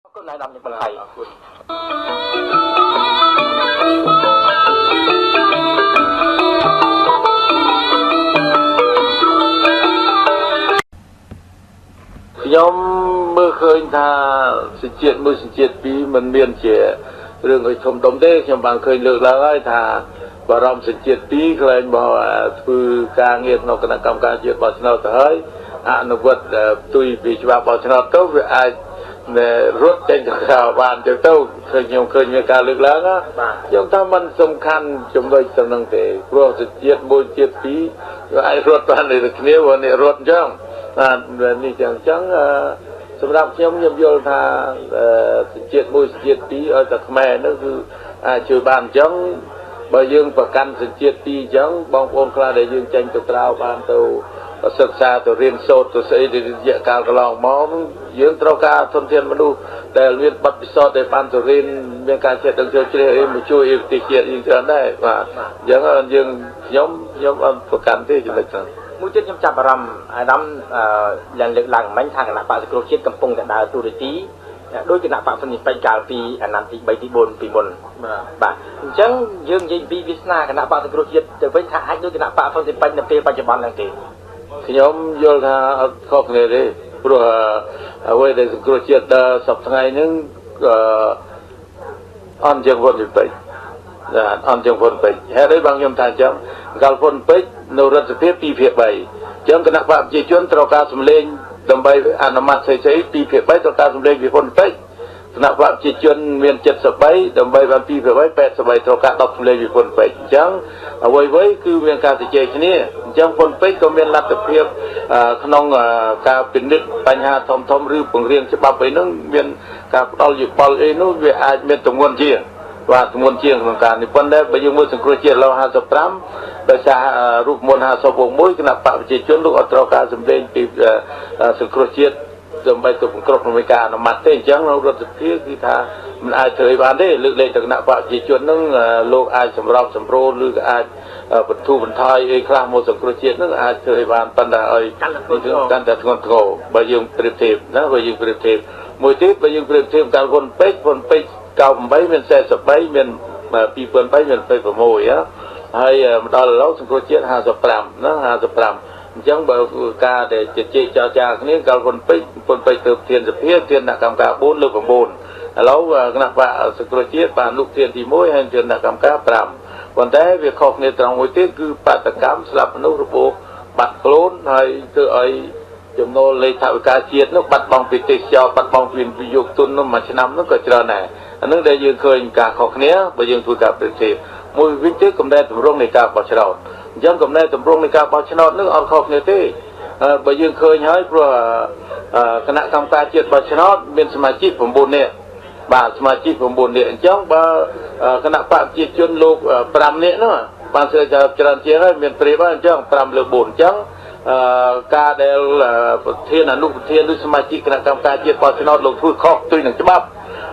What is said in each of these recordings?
អរគុណណាស់ដល់ខ្ញុំបន្ថៃ អរគុណ។ ខ្ញុំមើលឃើញថាសជាតិមួយសជាតិពីរមិនមានជារឿងអីធំដុំទេ។ ខ្ញុំបានឃើញលើកឡើងហើយថា បារម្ភសជាតិពីរ ខ្លែងមកធ្វើការងារក្នុងគណៈកម្មការជាតិបោះឆ្នោតទៅហើយ អនុវត្តផ្ទុយពីច្បាប់បោះឆ្នោតទៅ វាអាចរត់ចេញទៅក្រៅបានចឹងទៅ។ ឃើញខ្ញុំឃើញមានការលើកឡើង ខ្ញុំថាมันសំខាន់ចំណុចទៅនឹងទេ ព្រោះសជាតិមួយជាតិពីរវាអាចរត់បានដូចគ្នា ព្រោះនេះរត់អញ្ចឹង បាទ នេះចឹង។ អញ្ចឹងសម្រាប់ខ្ញុំ ខ្ញុំយល់ថាសជាតិមួយសជាតិពីរឲ្យតែខ្មែរនោះគឺអាចជួយបាន។ អញ្ចឹងបើយើងប្រកាន់សជាតិពីរអញ្ចឹង បងប្អូនខ្លះដែលយើងចេញទៅក្រៅបានទៅសិក្សាទៅរៀនសូត្រទៅស្អីទៅរយៈកាលកន្លងមក យើងត្រូវការធនធានមនុស្សដែលមានបទពិសោធន៍ ដែលបានទៅរៀន មានការចេះដឹងជ្រៅជ្រះអីមកជួយប្រទេសជាតិយើងច្រើនដែរ បាទ។ អញ្ចឹងយើងខ្ញុំខ្ញុំអត់ប្រកាន់ទេចំណុចហ្នឹង។ មួយទៀតខ្ញុំចាប់អារម្មណ៍អាដាមឡើងលើកឡើងមិញថា គណៈបក្សសង្គ្រោះជាតិកំពុងតែដើរទូរទីដោយគណៈបក្សហ្វុនពេជ្រកាលពីអាណត្តិទី3ទី4ពីមុន បាទ។ អញ្ចឹងយើងនិយាយពីវាសនាគណៈបក្សសង្គ្រោះជាតិទៅវិញ ថាអាចដូចគណៈបក្សហ្វុនពេជ្រនៅពេលបច្ចុប្បន្នហ្នឹងទេ? ខ្ញុំយល់ថាអត់ខុសគ្នាទេ ព្រោះអ្វីដែលសង្គ្រោះជាតិដើរសប្តាហ៍ថ្ងៃហ្នឹង អន់ជាងហ្វុនពេជ្រ បាទ អន់ជាងហ្វុនពេជ្រ។ ហេតុអីបានខ្ញុំថាអញ្ចឹង? កាលហ្វុនពេជ្រនៅរដ្ឋសភា2ភាគ3 អញ្ចឹងគណៈបក្សប្រជាជនត្រូវការសម្លេងដើម្បីអនុម័តស្អីស្អី2ភាគ3 ត្រូវការសម្លេងពីហ្វុនពេជ្រ។ គណៈបក្សប្រជាជនមាន73 ដើម្បីបាន2ភាគ3 83 ត្រូវការ10សម្លេងពីហ្វុនពេជ្រ។ អញ្ចឹងអ្វីៗគឺមានការជជែកគ្នា។ អញ្ចឹងហ្វុនពេជ្រក៏មានលទ្ធភាពក្នុងការពិនិត្យបញ្ហាធំធំ ឬពង្រៀងច្បាប់អីហ្នឹង មានការផ្ដល់យោបល់អីនោះ វាអាចមានទម្ងន់ជាង បាទ ទម្ងន់ជាងក្នុងការនេះ។ ប៉ុន្តែបើយើងមើលសង្គ្រោះជាតិឡូវ55 ដោយសាររូបមន្ត50បូក1 គណៈបកប្រជាជនលោកអត់ត្រូវការសម្លេងពីសង្គ្រោះជាតិដើម្បីទៅបង្ក្រប់ក្នុងការអនុម័តទេ។ អញ្ចឹងនៅរដ្ឋសភាគឺថាមិនអាចធ្វើអីបានទេ លើកលែងទៅគណៈបកប្រជាជននឹងលោកអាចសម្របសម្រួល ឬក៏អាចបន្ធូរបន្ថយអីខ្លះមកសង្គ្រោះជាតិនឹងអាចធ្វើឲ្យបាន ប៉ុន្តែឲ្យកាន់តែធ្ងន់ធ្ងរបើយើងប្រៀបធៀបណា។ បើយើងប្រៀបធៀបមួយទៀត បើយើងប្រៀបធៀបកាលហ៊ុនពេជ្រ ហ៊ុនពេជ្រ98មាន43 មាន2003មាន26 ហើយមកដល់ឥឡូវសង្គ្រោះជាតិ55ណា55។ អញ្ចឹងបើការដែលជជែកចរចាគ្នា កាលហ៊ុនពេជ្រ ហ៊ុនពេជ្រទៅធានសភាធានកម្មការ4លើ9 ឥឡូវគណៈបកសង្គ្រោះជាតិបានលោកធានទី1 ហើយធានកម្មការ5។ ប៉ុន្តែវាខុសគ្នាត្រង់មួយទៀត គឺបាតកម្មស្លាប់មនុស្សរបួសបាត់ខ្លួន ហើយធ្វើឲ្យចំណូលលេខថវិកាជាតិនោះបាត់បង់ពីទេសចរ បាត់បង់ពីវិនិយោគទុននោះមួយឆ្នាំនោះក៏ច្រើនដែរ។ អានឹងដែលយើងឃើញការខុសគ្នាបើយើងធ្វើការប្រៀបធៀប។ មួយវិញទៀត កំណែតម្រង់នៃការបោះឆ្នោត អញ្ចឹងកំណែតម្រង់នៃការបោះឆ្នោតនឹងអត់ខុសគ្នាទេបើយើងឃើញហើយ ព្រោះគណៈកម្មការជាតិបោះឆ្នោតមានសមាជិក9នាក់ បាទ សមាជិក9នាក់។ អញ្ចឹងបើគណៈបកប្រជាជនលោក5នាក់នោះបានស្រីច្រើនជាងហើយ មានប្រៀបហើយ អញ្ចឹង5លើ4។ អញ្ចឹងការដែលប្រធានអនុប្រធានឬសមាជិកគណៈកម្មការជាតិបោះឆ្នោតលោកធ្វើខុសផ្ទុយនឹងច្បាប់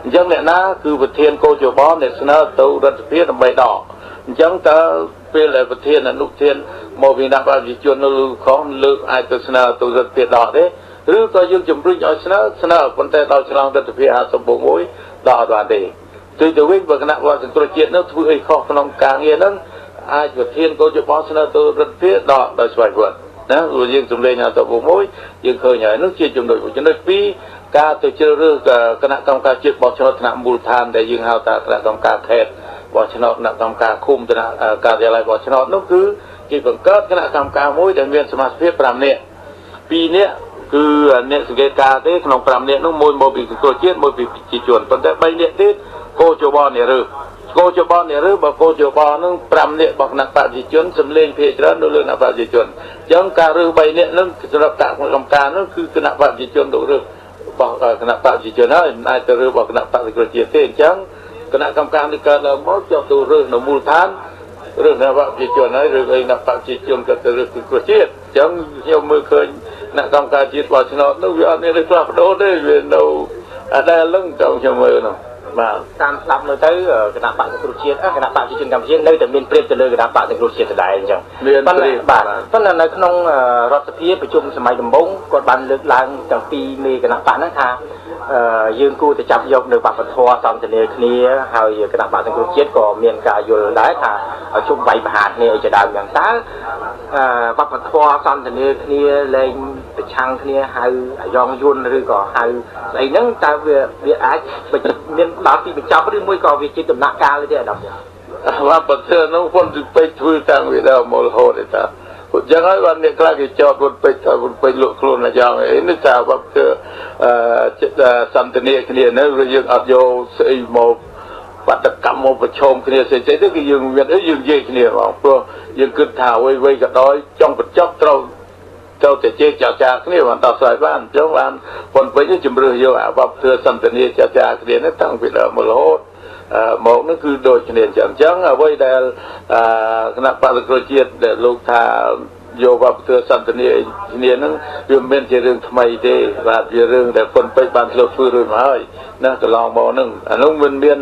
អញ្ចឹងអ្នកណាគឺប្រធានកោជបអ្នកស្នើទៅរដ្ឋសភាដើម្បីដក។ អញ្ចឹងតើពេលដែលប្រធានអនុប្រធានមកពីគណៈប្រជាជននៅខុស លើកអាចទៅស្នើទៅរដ្ឋសភាដកទេ ឬក៏យើងជំរុញឲ្យស្នើស្នើ ប៉ុន្តែដល់ឆ្លងរដ្ឋសភា56ដកអត់បានទេ។ ទទៅវិញ បើគណៈវត្តសង្គ្រោះជាតិនោះធ្វើអីខុសក្នុងការងារហ្នឹង អាចប្រធានកោជបស្នើទៅរដ្ឋសភាដកដោយស្វ័យប្រវត្តិណា ព្រោះយើងសម្លេង56យើងឃើញហើយ។ នោះជាចំណុច។ ចំណុច2 ការទៅជ្រើសរើសគណៈកម្មការជាតិបោះឆ្នោតថ្នាក់មូលដ្ឋាន ដែលយើងហៅថាគណៈកម្មការខេត្តបោះឆ្នោត គណៈកម្មការឃុំ គណៈការិយាល័យបោះឆ្នោតនោះ គឺគេបង្កើតគណៈកម្មការមួយដែលមានសមាជិក5នាក់ 2នាក់គឺអ្នកសង្កេតការទេ ក្នុង5នាក់នោះមួយមកពីសង្គមជាតិ មួយពីប្រជាជន ប៉ុន្តែ3នាក់ទៀតកោជបអ្នករើស កោជបអ្នករើស។ បើកោជបនឹង5នាក់របស់គណៈបព្វជិជន សម្លេងភាគច្រើននៅលើគណៈបព្វជិជន អញ្ចឹងការរើស3នាក់នឹងសម្រាប់កម្មការនោះ គឺគណៈបព្វជិជនទៅរើសរបស់គណៈបព្វជិជនហើយ មិនអាចទៅរើសរបស់គណៈបក្សសង្គ្រោះជាតិទេ។ អញ្ចឹងគណៈកម្មការនេះកើតឡើងមកចុះទៅរើសនៅមូលដ្ឋាន រើសគណៈបព្វជិជនហើយ ឬអីគណៈបព្វជិជនក៏ទៅរើសសង្គ្រោះជាតិ។ អញ្ចឹងខ្ញុំមើលឃើញគណៈកម្មការជាតិបោះឆ្នោតនោះវាអត់មានផ្លាស់ប្ដូរទេ វានៅអដែលនឹងចង់ខ្ញុំមើលនោះ បាទ តាមស្ដាប់មើលទៅគណៈបកសង្គ្រោះជាតិគណៈបកប្រជាជនកម្ពុជានៅតែមានប្រៀបទៅលើគណៈបកសង្គ្រោះជាតិដដែលអញ្ចឹង មានប្រៀប បាទប៉ុន្តែនៅក្នុងរដ្ឋសភាប្រជុំសម័យដំបូងគាត់បានលើកឡើងទាំងពីរមេគណៈបកហ្នឹងថាយើងគួរតែចាប់យកនៅវប្បធម៌សន្ទនាគ្នាហើយគណៈបកសង្គ្រោះជាតិក៏មានការយល់ដែរថាជប់វាយប្រហារគ្នាអីជាដើមយ៉ាងតើវប្បធម៌សន្ទនាគ្នាលែងប្រឆាំងគ្នាហៅអាយ៉ងយួនឬក៏ហៅស្អីហ្នឹងតើវាអាចមានដល់ទីបញ្ចប់ឬមួយក៏វាជាដំណាក់កាលទេអាដាម វប្បធម៌នោះហ៊ុនទីពេជ្រធ្វើតាំងពីដើមមករហូតទេតាអញ្ចឹងហើយបានអ្នកខ្លះគេចោទហ៊ុនពេជ្រថាហ៊ុនពេជ្រលក់ខ្លួនអាយ៉ងអីនេះថាវប្បធម៌ចិត្តសន្ទនាគ្នានៅយើងអត់យកស្អីមកបាតកម្មមកប្រឈមគ្នាស្អីៗទៅគឺយើងមានអីយើងនិយាយគ្នាហ្មងព្រោះយើងគិតថាអ្វីៗក៏ដោយចង់បញ្ចប់ត្រូវទៅជែកចរចាគ្នាបានដោះស្រាយបានអញ្ចឹងបានហ៊ុនពេជ្រជំរឿសយកអាវប្បធម៌សន្ទនាចរចាគ្នានេះតាំងពីដើមមករហូតមកនោះគឺដូចគ្នាអញ្ចឹងអញ្ចឹងអ្វីដែលគណៈបក្សប្រជាជាតិដែលលោកថាយកវប្បធម៌សន្ទនាគ្នាហ្នឹងវាមិនមែនជារឿងថ្មីទេបាទវារឿងដែលហ៊ុនពេជ្របានធ្លាប់ធ្វើរួចមកហើយណាកន្លងមកហ្នឹងអានោះមិនមាន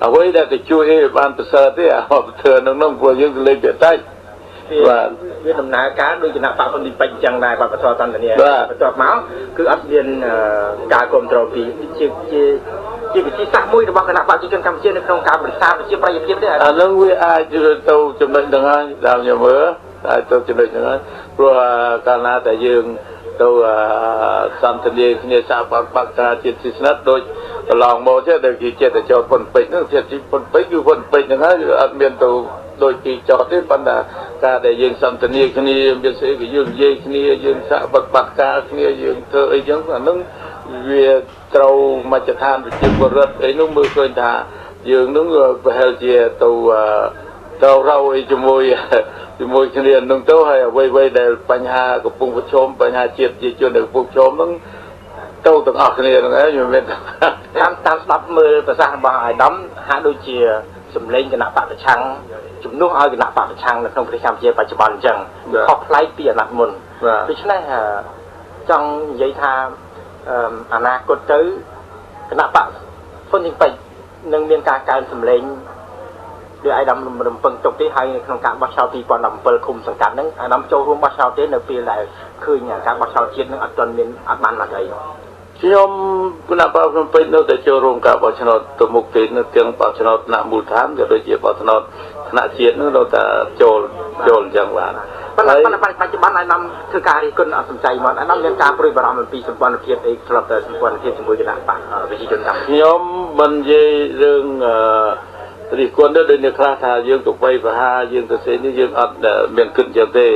អ្វីដែលទៅជួយអីបានប្រសើរទេអាវប្បធម៌ហ្នឹងព្រោះយើងលេងវាតិច បាទវាដំណើរការដោយគណៈបក្សហ៊ុនពេជ្រអញ្ចឹងដែរវប្បធម៌សន្ទនាបន្ទាប់មកគឺអត់មានការគ្រប់គ្រងពីជាជាជាវិធីសាស្ត្រមួយរបស់គណៈបក្សប្រជាជនកម្ពុជានៅក្នុងការបន្សាបប្រជាប្រិយភាពទេអានឹងវាអាចទៅចំណុចហ្នឹងហើយតាមខ្ញុំមើលអាចទៅចំណុចហ្នឹងហើយព្រោះកាលណាតែយើងទៅសន្ទនាគ្នាសហបក្សជាតិស៊ីស្និទ្ធដូចកន្លងមកទេដែលគេចេះតែចោទហ៊ុនពេជ្រហ្នឹងជាតិហ៊ុនពេជ្រគឺហ៊ុនពេជ្រហ្នឹងហើយអត់មានទៅដូចគេចោទទេប៉ុន្តែការដែលយើងសន្ទនាគ្នាមានស្អីក៏យើងនិយាយគ្នាយើងសហបក្សការគ្នាយើងធ្វើអីចឹងអាហ្នឹងវាត្រូវមជ្ឈដ្ឋានប្រជាពលរដ្ឋអីនោះមើលឃើញថាយើងនឹងប្រហែលជាទៅទៅរៅអីជាមួយជាមួយគ្នានឹងទៅហើយអ្វីៗដែលបញ្ហាកំពុងប្រឈមបញ្ហាជាតិជាជនដែលកំពុងប្រឈមហ្នឹងទៅទាំងអស់គ្នាហ្នឹងឯងមិនមែនតាមស្ដាប់មើលប្រសាសន៍របស់អាយដាមហាក់ដូចជាសម្លេងគណៈបក្សប្រឆាំងជំនួសឲ្យគណៈបក្សប្រឆាំងនៅក្នុងប្រទេសកម្ពុជាបច្ចុប្បន្នអញ្ចឹងខុសប្លែកពីអាណត្តិមុនដូច្នេះចង់និយាយថាអនាគតទៅគណៈបក្សហ៊ុនស៊ិនពេជ្រនឹងមានការកើនសម្លេងដូចអាយដាមរំពឹងទុកទេហើយនៅក្នុងការបោះឆ្នោត2017ឃុំសង្កាត់ហ្នឹងអាយដាមចូលរួមបោះឆ្នោតទេនៅពេលដែលឃើញការបោះឆ្នោតជាតិហ្នឹងអត់ទាន់មានអត់បានមកអីខ្ញុំគណៈបក្សភ្នំពេញនៅតែចូលរួមការបោះឆ្នោតទៅមុខទេនៅទាំងបោះឆ្នោតថ្នាក់មូលដ្ឋានក៏ដូចជាបោះឆ្នោតថ្នាក់ជាតិនោះនៅតែចូលអញ្ចឹងបាទប៉ុន្តែបច្ចុប្បន្នអាយដាមធ្វើការរិះគន់អត់សំចៃមកអាយដាមមានការព្រួយបារម្ភអំពីសម្ព័ន្ធភាពអីធ្លាប់តែសម្ព័ន្ធភាពជាមួយគណៈបក្សប្រជាជនកម្ពុជាខ្ញុំមិននិយាយរឿងរិះគន់ទេដូចអ្នកខ្លះថាយើងទៅវាយប្រហារយើងទៅស្អីនេះយើងអត់មានគិតអញ្ចឹងទេ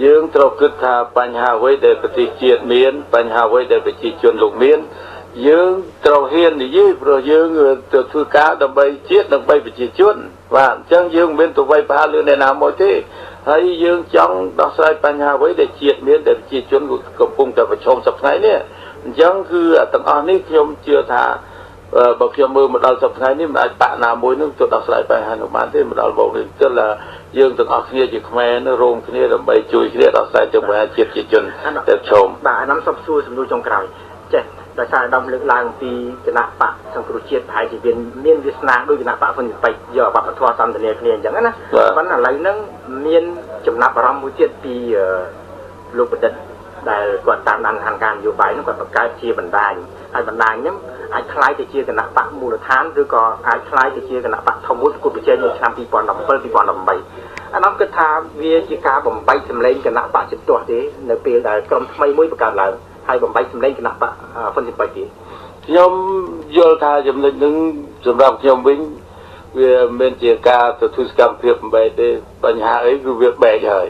យើងត្រូវគិតថាបញ្ហាអ្វីដែលប្រទេសជាតិមានបញ្ហាអ្វីដែលប្រជាជនលោកមានយើងត្រូវហ៊ាននិយាយព្រោះយើងទៅធ្វើការដើម្បីជាតិដើម្បីប្រជាជនបាទអញ្ចឹងយើងមិនមែនទៅវាយប្រហារលើអ្នកណាមួយទេហើយយើងចង់ដោះស្រាយបញ្ហាអ្វីដែលជាតិមានដែលប្រជាជនកំពុងតែប្រឈមសប្តាហ៍នេះអញ្ចឹងគឺទាំងអស់នេះខ្ញុំជឿថាបើខ្ញុំមើលមកដល់សប្តាហ៍នេះមិនអាចបាក់ណាមួយនឹងទៅដោះស្រាយបញ្ហានោះបានទេមកដល់មកនេះគឺថាយើងទាំងអស់គ្នាជាខ្មែរនឹងរួមគ្នាដើម្បីជួយគ្នាដោះស្រាយទៅបញ្ហាជាតិជាជនទៅប្រឈមបាទអាដាមសូមសួរសំណួរចុងក្រោយចេះដោយសារអាដាមលើកឡើងពីគណៈបកសង្គ្រោះជាតិប្រហែលជាមានវាសនាដោយគណៈបកហ៊ុនពេជ្រយកវប្បធម៌សន្ទនាគ្នាអញ្ចឹងណាប៉ុន្តែឥឡូវហ្នឹងមានចំណាប់អារម្មណ៍មួយទៀតពីលោកបណ្ឌិតដែលគាត់តាមដានស្ថានភាពនយោបាយនោះគាត់បង្កើតជាបណ្ដាញហើយបណ្ដាញហ្នឹងអាចក្លាយទៅជាគណៈបកមូលដ្ឋានឬក៏អាចក្លាយទៅជាគណៈបកធំមួយប្រកួតប្រជែងនៅឆ្នាំ2017 2018អានោះគិតថាវាជាការបំបែកសម្លេងគណៈបកជំទាស់ទេនៅពេលដែលក្រុមថ្មីមួយបង្កើតឡើងហើយបំបែកសម្លេងគណៈបកហ៊ុនស៊ិនពេជ្រទេខ្ញុំយល់ថាចំណុចហ្នឹងសម្រាប់ខ្ញុំវិញវាមិនជាការទៅធ្វើសកម្មភាពបំបែកទេបញ្ហាអីគឺវាបែកហើយ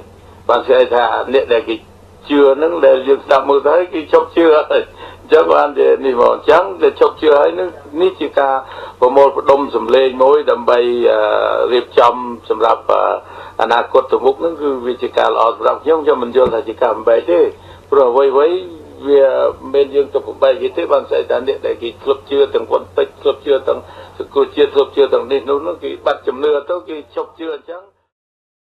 បានស្អីថាអ្នកដែលគេជឿហ្នឹងដែលយើងស្ដាប់មើលទៅគេជប់ជឿហើយអញ្ចឹងបានជានេះមកអញ្ចឹងដែលជប់ជឿហើយនឹងនេះជាការប្រមូលផ្ដុំសម្លេងមួយដើម្បីរៀបចំសម្រាប់អនាគតទៅមុខហ្នឹងគឺវាជាការល្អសម្រាប់ខ្ញុំខ្ញុំមិនយល់ថាជាការបំបែកទេព្រោះអ្វីៗវាមិនយើងទៅបំបែកគេទេបានស្អីថាអ្នកដែលគេធ្លាប់ជឿទាំងវត្តពេជ្រធ្លាប់ជឿទាំងសង្គមជាតិធ្លាប់ជឿទាំងនេះនោះគេបាត់ជំនឿទៅគេជប់ជឿអញ្ចឹង